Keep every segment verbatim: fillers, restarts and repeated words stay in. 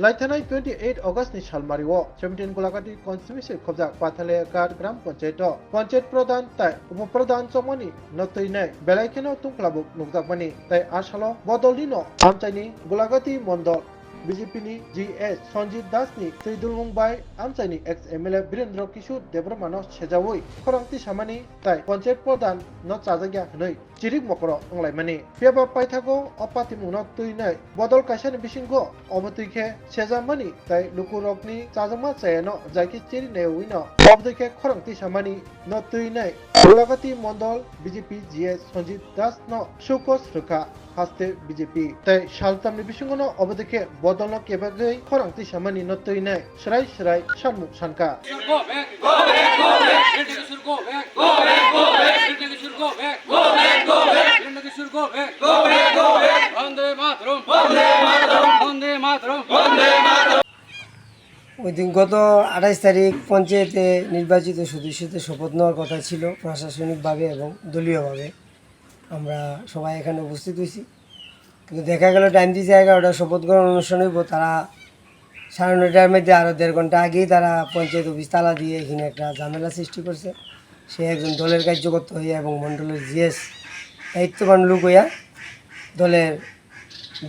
Laithanai twenty eight August ni salmari o seventeen Gulagati constituency khobjak Pathalia Ghat Gram Panchayat o Panchayat Pradhan tai Upo Pradhan chongmani no twi nai belai kheno tungkhlabuk nukjakmani tai a salo bodolni no amchaini Gulagati Mondol B J P ni G S Sanjit Das ni twi dulmung bai amchaini ex M L A Birendra Kishore Debbarma no sejaui khorang tisamani tai Panchayat Pradhan no chajakya hwnwi chirik mokoro wnglaimani. Phiya ba paithago o patimungno twi nai bodol kaisani bisingo obo twi khe sejakmani tai lukurokni chajakma chayano jai khe chiri naiwi no obo twi khe khorang tisamani no twi nai Gulagati Mondol B J P G S Sanjit Das no sukos rwkha haste B J P. Tai saltamni bisingo no obo twi khe bodolno kebagwi khorang tisamani no twi nai. Srai srai sanmung sankha. Go back, go back, go back. Go back, go back. Go back, go back. Go back, go back. Go back, go back. Go back, go back. Vande Mataram. Vande Mataram. Vande Mataram. Vande Mataram. ওই দিন গত আঠাশ তারিখ পঞ্চায়েতে নির্বাচিত সদস্যদের শপথ নেওয়ার কথা ছিল প্রশাসনিকভাবে এবং দলীয়ভাবে। আমরা সবাই এখানে উপস্থিত হয়েছি, কিন্তু দেখা গেল টাইম দিয়েছে এগারোটা, শপথ গ্রহণ অনুষ্ঠান হইব, তারা সাড়ে নয়টার মধ্যে আরও দেড় ঘন্টা আগেই তারা পঞ্চায়েত অফিস তালা দিয়ে এখানে একটা ঝামেলা সৃষ্টি করছে। সে একজন দলের কার্যকর্তা হইয়া এবং মণ্ডলের জিএস দায়িত্ববান লোক হইয়া দলের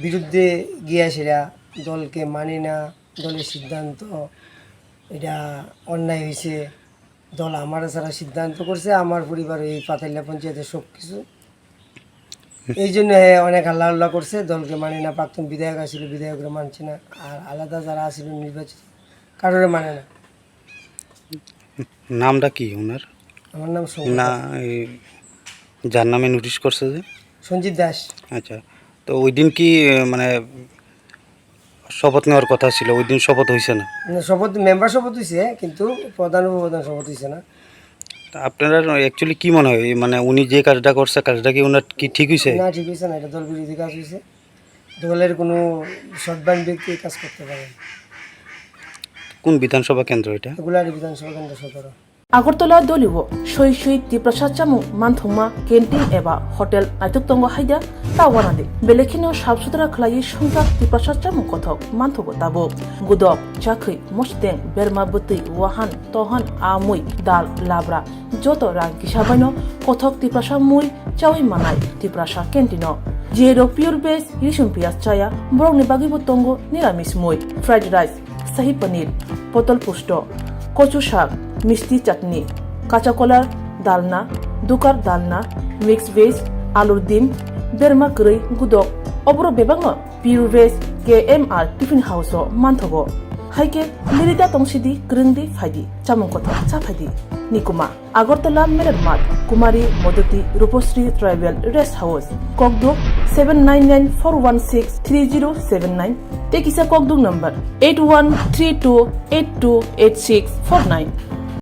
বিরুদ্ধে গিয়া সেটা দলকে মানে না, দলের সিদ্ধান্ত, এটা অন্যায় হয়েছে। দল আমার ছাড়া সিদ্ধান্ত করছে, আমার পরিবার এই পাতাইল্লা পঞ্চায়েতের সব কিছু। এই জন্য হে অনেক হাল্লা হাল্লা করছে, দলকে মানে না। প্রাক্তন বিধায়ক আছিল, বিধায়করা মানছে না। আর আলাদা যারা আছিল নির্বাচিত, কারোরে মানে না। নামটা কি ওনার? আমার নাম সৌগত না, দাস। এই যার নামে নোটিশ করছে যে? সঞ্জিত দাস। আচ্ছা, তো ওই দিন কি, আহ, মানে শপথ নেওয়ার কথা ছিল, ওই দিন শপথ হয়েছে না? না, শপথ, মেম্বার শপথ হয়েছে, কিন্তু প্রধান উপপ্রধান শপথ হয়েছে না। তা আপনারা অ্যাকচুয়ালি কি মনে হয়, এই মানে উনি যে কাজটা করছে, কাজটা কি ওনার কি ঠিক হয়েছে? না, ঠিক হয়েছে না, এটা দল বিরোধী কাজ হয়েছে। দলের কোনো সৎবান ব্যক্তি এই কাজ করতে পারে না। কোন বিধানসভা কেন্দ্র এটা? এগুলার বিধানসভা কেন্দ্র সতেরো। Agartala dolio soi soi Tiprasa chamung manthokma canteen eba hotel naithok tongo haida ta wanadi. Belai kheno sap sutra khlaiwi songchak Tiprasa chamung kothok manthogo tabuk. Gudok, chakhwi, mosteng, berma bwtwi, wahan, tohan, amui, dal, labra, joto rang kisa baino kothok Tiprasa mui chawi manai Tiprasa canteen o. Jero pure veg, risum piyaj chaya, borokni bagwibo tongo niramis mui, fried rice, sahi paneer, potol pusto, kochu sak, misti chutney, kacha kolar, dalna, dukar dalna, mix veg, alur dim, berma kwrwi, gudok, oborok bebakno Pure Veg K M R Tiffin House o manthogo. Hai khe lirida tongsidi, kwrwngdi phaidi, chamung kothok cha phaidi. Nikuma. Agartala Meler Math, Kumari Modoti Rupasri Tribal Rest House, Kokduk seven nine nine four one six three zero seven nine, tei kisa Kokduk number eight one three two eight two eight six four nine.